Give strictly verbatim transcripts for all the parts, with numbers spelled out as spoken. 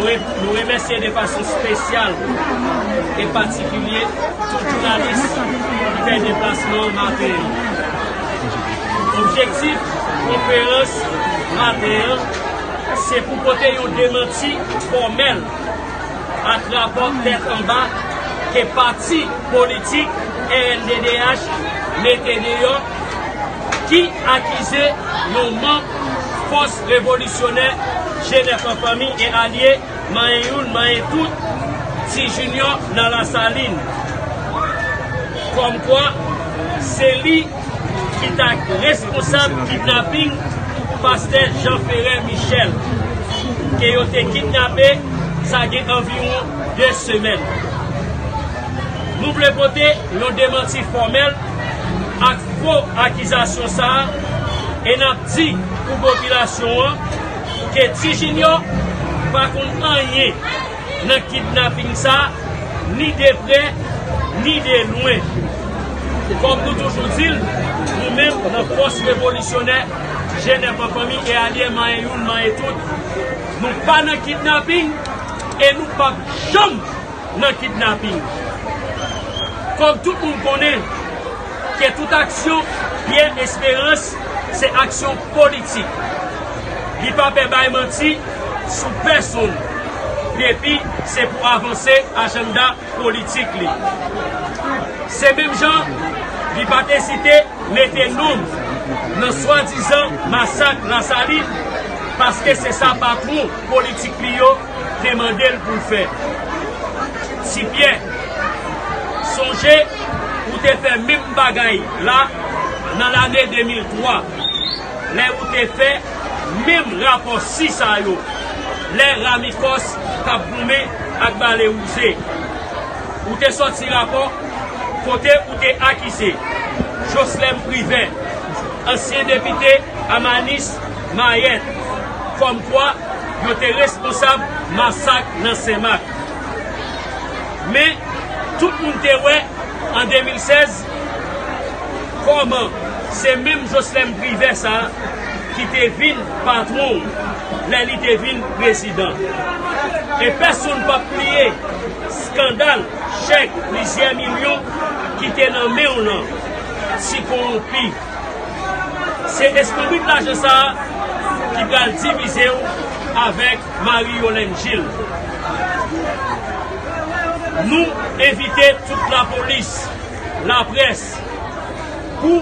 Nou re-, nou remèsye de fason espesyal e patikilye tout jounalis ki fè deplasman an maten an. Objektif konferans maten an, se pou pote yon demanti fòmèl ak rapò tèt anba ke pati politik R N D D H mete deyò, ki akize yon manm Fòs Revolisyonè Jenèf an Fanmi e Alye, manyen youn, manyen tout, Ti Junior nan Lasalin. Kòmkwa, se li ki ta responsab kidnaping pastè Jean Ferret Michel, ke yo te kidnape, sa gen anviwon de semèn. Nou vle pote yon demanti fòmèl ak fo akizasyon sa a, e n ap di pou popilasyon an ke Ti Junior pa konn anyen nan kidnaping sa a, ni de prè, ni de lwen. Kòm nou toujou di l, nou menm nan Fòs Revolisyonè Jenèf an Fanmi e Alye, manyen youn, manyen tout, nou pa nan kidnaping e nou p ap janm nan kidnaping. Kòm tout moun konnen ke tout aksyon Pierre Espérance se aksyon politik. Li pa pè bay manti sou pèsonn, depi se pou avanse ajanda politik li. Se menm jan li pa t ezite mete non m nan swadizan masak Lasalin, paske se sa patwon politik li yo te mande l pou l fè. Ti Pyè, sonje ou te fè menm bagay la nan lane de mil twa, lè ou te fè menm rapò si sa yo, lè Ramikòs t ap goumen ak Bale Wouze. Ou te sòti rapò kote ou te akize Joslèm Privè, ansyen depite Amanis Mayèt, kòmkwa yo te responsab masak nan Senmak. Men, tout moun te wè an de mil sèz kòman se menm Joslèm Privè sa a ki te vin patwon w lè li te vin prezidan. E pèsonn p ap bliye eskandal chèk plizyè milyon ki te nan men w lan, ti kowonpi. Se eskonbrit lajan sa a ki pral divize w avèk Marie Yolène Gilles. Nou envite tout lapolis, laprès, pou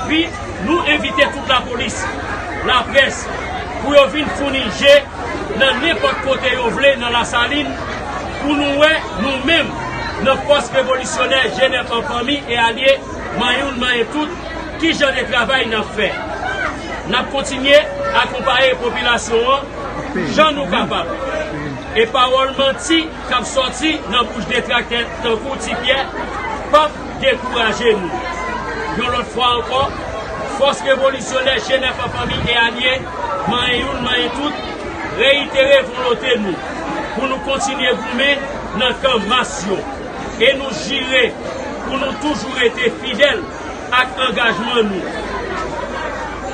vi-, nou envite tout lapolis, laprès, pou yo vin founi je nan nenpòt kote yo vle nan Lasalin, pou nou wè nou menm nan Fòs Revolisyonè Jenèf an Fanmi e Alye, manyen youn, manyen tout, ki jan de travay n ap fè. N ap kontinye akonpaye popilasyon an jan nou kapab. E pawòl manti k ap sòti nan bouch detraktè tankou Ti Pyè p ap dekouraje nou. Yon lòt fwa ankò, Fòs Revolisyonè Jenèf an Fanmi e Alye, manyen youn, manyen tout, reyitere volonte nou pou nou kontinye goumen nan kan mas yo. E nou jire pou nou toujou rete fidèl ak angajman nou.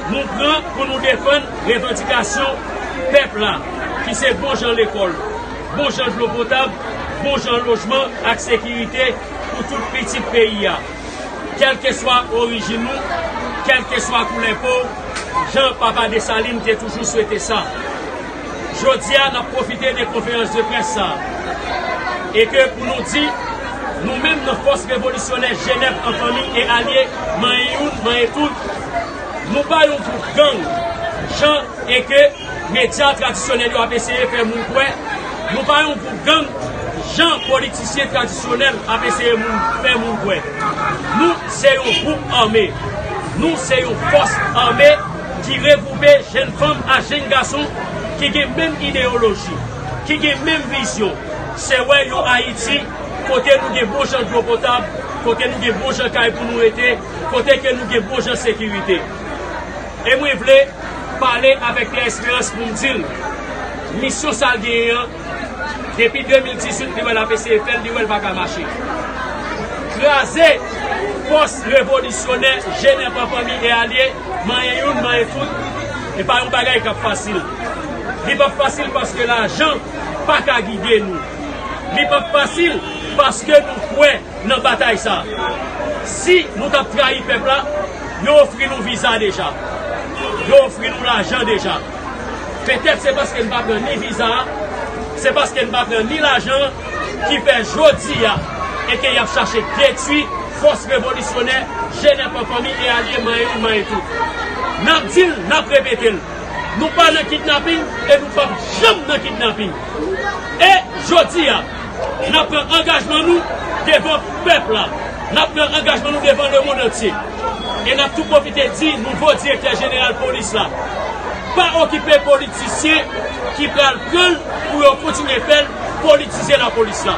Nou pran pou nou defann revandikasyon pèp la, ki se bon jan lekòl, bon jan dlo potab, bon jan lojman ak sekirite pou tout pitit peyi a. Kèlkeswa orijin ou, kèlkeswa koulè po w, jan Papa Desalin te toujou swete sa. Jodi a, n ap pwofite de konferans de près sa a. E ke pou nou di, nou menm nan Fòs Revolisyonè Jenèf an Fanmi e Alye, manyen youn, manyen tout, nou pa yon gwoup gang, jan e ke medya tradisyonèl yo ap eseye fè moun kwè, nou pa yon gwoup gang, jan politisyen tradisyonèl ap eseye moun, fè moun kwè. Nou se yon gwoup ame. Nou se yon fòs ame ki regwoupe jèn fanm ak jèn gason ki gen menm ideyoloji, ki gen menm vizyon. Se wè yon Ayiti kote nou gen bon jan dlo potab, kote nou gen bon jan kay pou nou rete, kote ke nou gen bon jan sekirite. E mwen vle pale avèk Pierre Espérance pou m di l, misyon sa l genyen an, depi de mil dizuit, li wè l ap eseye fè l, li wè l pa ka mache. Kraze Fòs Revolisyonè Jenèf an Fanmi e Alye, manyen youn, manyen tout, e pa yon bagay k ap fasil. Li p ap fasil paske lajan pa ka gide nou. Li p ap fasil paske nou kwè nan batay sa. Si nou t ap trayi pèp la, yo ofri nou viza deja. Yo ofri nou lajan deja. Petèt se paske n pa pran ni viza a, se paske n pa pran ni lajan an ki fè jodi a e ke y ap chache detwi fòs revolisyonè Jenèf an fanmi e alye manyen youn manyen tout. N ap di l, n ap repete l. Nou pa nan kidnaping e nou p ap janm nan kidnaping. E jodi a, n ap pran angajman nou devan pèp la. N ap pran angajman nou devan lemonn antye. E n ap tou pwofite di nouvo direktè jeneral polis la, pa okipe politisyen ki pral pran l pou yo kontinye fè l politize lapolis la.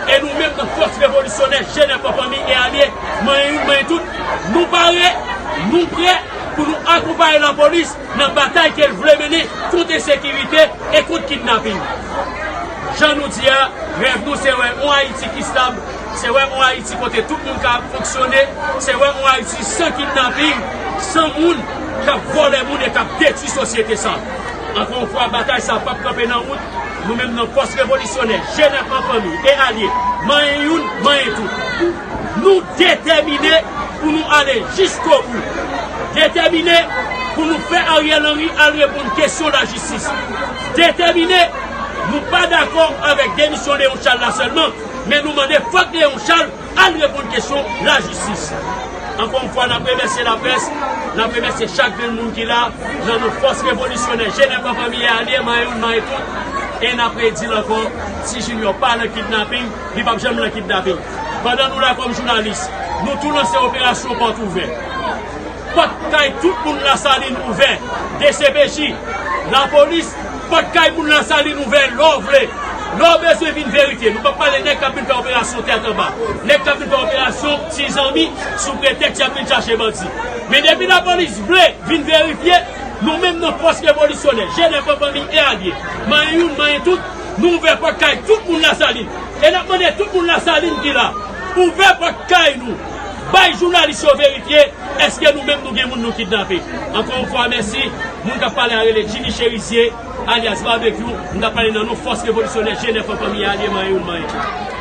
E nou menm nan fòs revolisyonè Jenèf an fanmi e alye, manyen youn, manyen tout, nou pare, nou prè pou nou akonpaye lapolis nan batay ke l vle mennen kont ensekirite e kont kidnaping. Jan nou di a, rèv nou se wè yon Ayiti ki stab, se wè yon Ayiti kote tout moun ka fonksyone, se wè yon Ayiti san kidnaping, san moun k ap vòlè moun e k ap detwi sosyete sa. Ankò yon fwa, batay sa p ap kanpe nan wout. Nou menm nan fòs revolisyonè Jenèf an fanmi e alye, manyen youn, manyen tout, nou detèmine pou nou ale jiskobou. Detèmine pou nou fè Ariel Henry al reponn kesyon lajistis. Detèmine, nou pa dakò avèk demisyon Léon Charles la sèlman, men nou mande fòk Léon Charles al reponn kesyon lajistis. Ankò yon fwa, n ap remèsye laprès, n ap remèsye chak grenn moun ki la, nan non fòs revolisyonè Jenèf an fanmi e alye, manyen youn, manyen tout, e n ap redi l ankò, Ti Junior pa nan kidnaping, li p ap janm nan kidnaping. Pandan nou la kòm jounalis, nou tou lanse operasyon pòt ouvè. Pòt kay tout moun Lasalin ouvè, D C P J, lapolis, pòt kay moun Lasalin ouvè lè w vle, lè w bezwen vin verifye. Nou p ap pale nèg k ap vin fè operasyon tèt anba, nèg k ap vin fè operasyon ti zanmi sou pretèks y ap vin chache bandi. Men depi lapolis vle vin verifye, nou menm nan fòs revolisyonè, Jenèf an fanmi e alye, manyen youn, manyen tout, nou ouvè pòt kay tout moun Lasalin. E n ap mande tout moun Lasalin ki la, ouvè pòt kay nou, bay jounalis yo verifye, èske nou menm nou gen moun nou kidnape. Ankò yon fwa, mèsi. Moun k ap pale a rele Jimmy Cherizier, alyas Babekyou. M t ap pale nan non fòs revolisyonè Jenèf an fanmi e alye, manyen youn, manyen tout.